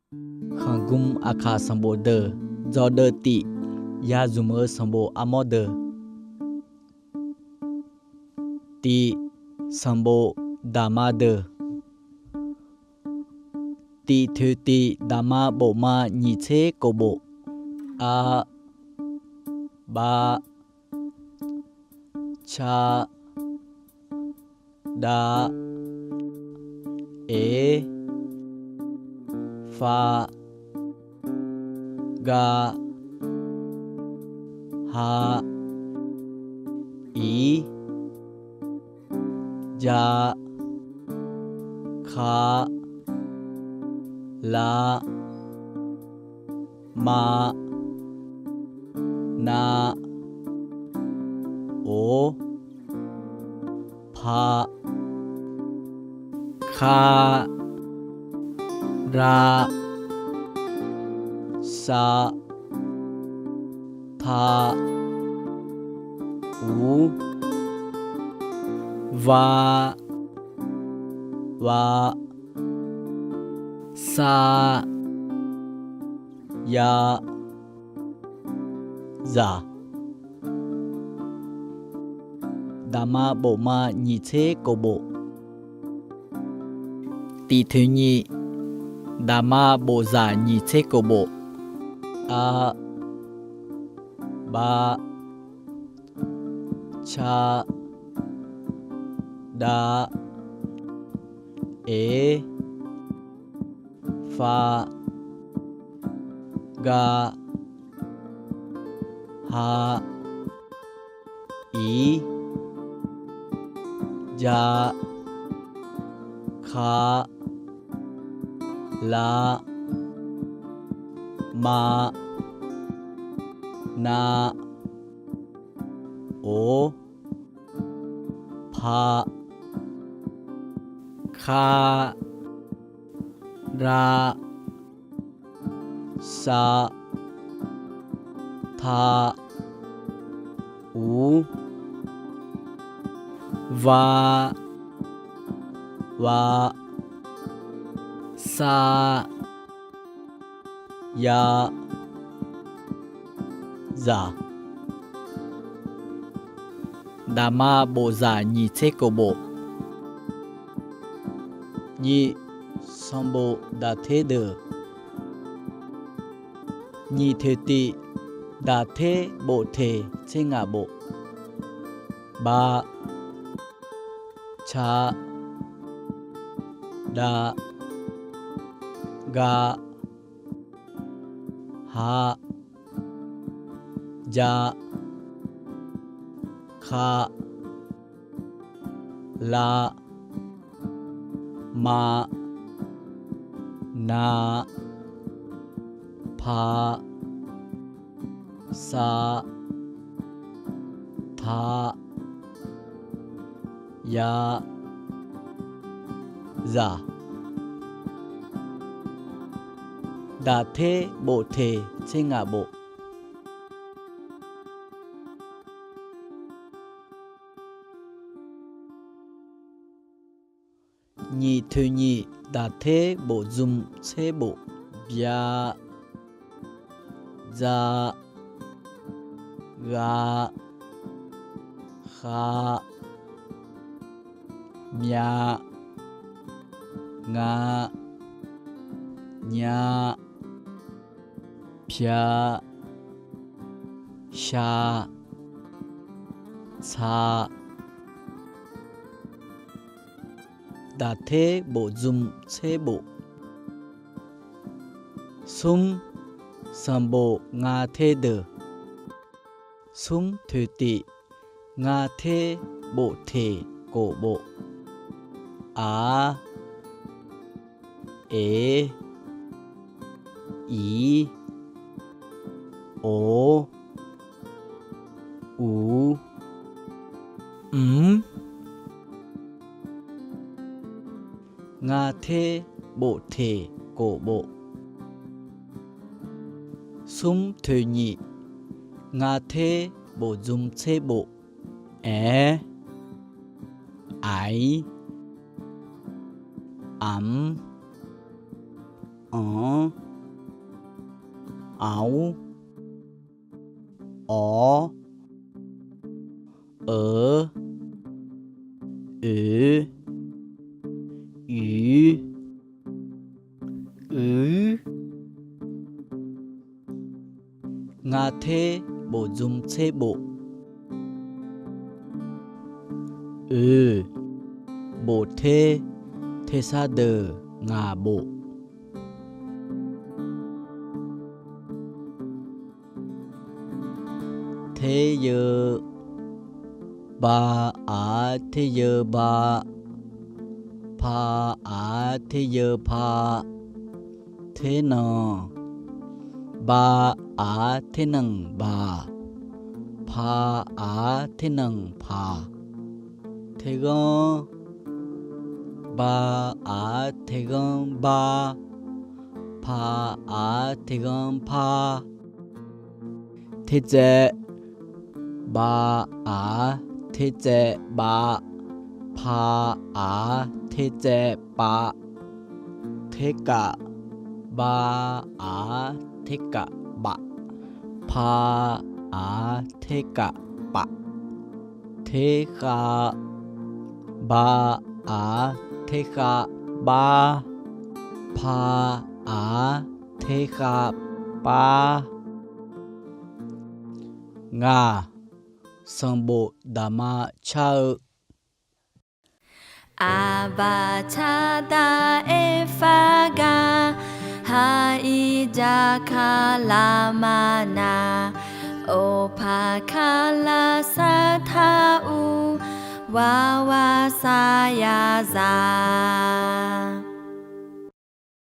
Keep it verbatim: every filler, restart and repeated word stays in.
Khanqgm aqkaq sanqbof deuq, dzawdeuv tif, ya zmq-eu sanqbof armawr deuq. Tif, sanqbof daqma deuq. Tif toeqtif daqma bofma nyiq tser kof bof. Aq, baf, ca, daq, eq, faq, gaq, haq, iq, jaq, kaq, laf, ma, na, oq, paq, ka, ra, saq, taq, uq, va, vaq, saq, yaq, zaq. Daqma bofma nyiq tser kof bof. Tif toeqnyiq daqma bofzaq nyiq tser kof bof. Aq, baf, ca, daq, eq, faq, gaq, haq, iq, jaq, kaq, laf, ma, na, oq, paq, ka, ra, saq, taq, uq, va, vaq, saq, yaq, zaq. Daqma bofzaq nyiq tser kof bof. Nyiq, sanqbof daqter deuq. Nyiq toeqtif daqter bof teq tser ngaq bof. Baf, ca, daq, gaq, haq, jaq, kaq, laf, ma, na, paq, saq, taq, yaq, zaq. Daqter bof teq tser ngaq bof. Nyiq toeqnyiq daqter bof zmq tser bof. Bya, dza, gha, kha, mya, nga, nya, pya, sha, tsa. Daqter bof zmq tser bof. Smr, sanqbof nga ter deuq. Smr toeqtif nga ter bof teq kof bof. Aq, eq, iq, oq, uq, mq. Nga ter bof teq kof bof. Smr toeqnyiq nga ter bof zmq tser bof. Aeq, aq, amq, anq-anr, aq-ur, awq-awr, euq-eu, oeq-eu, oeq-ir, uiq-ir. Nga ter bof dzm tser bof. Oeq, bof ter, tersar deuq ngaq bof. Teryeu, ba, aq, teryeu ba, pa, aq, teryeu pa. Ternanq, ba, aq, ternanq baq, pa, aq, ternanq paq. Terghanr, ba, aq, terghanr bar, pa, aq, terghanr par. Tertsaev, ba, aq, tertsaev bav, pa, aq, tertsaev pav. Terkaf, ba, aq, terkaf baf, pa, aq, terkaf paf. Terkhav, ba, aq, terkhav bar, pa, aq, terkhav par. Ngaq, sanqbof daqma car-eu. Aqbaq taqdaq erfar gar, ha ir jar kar lar ma na. Oqpaq kar lar sar taq ur, war war sar ya zaq.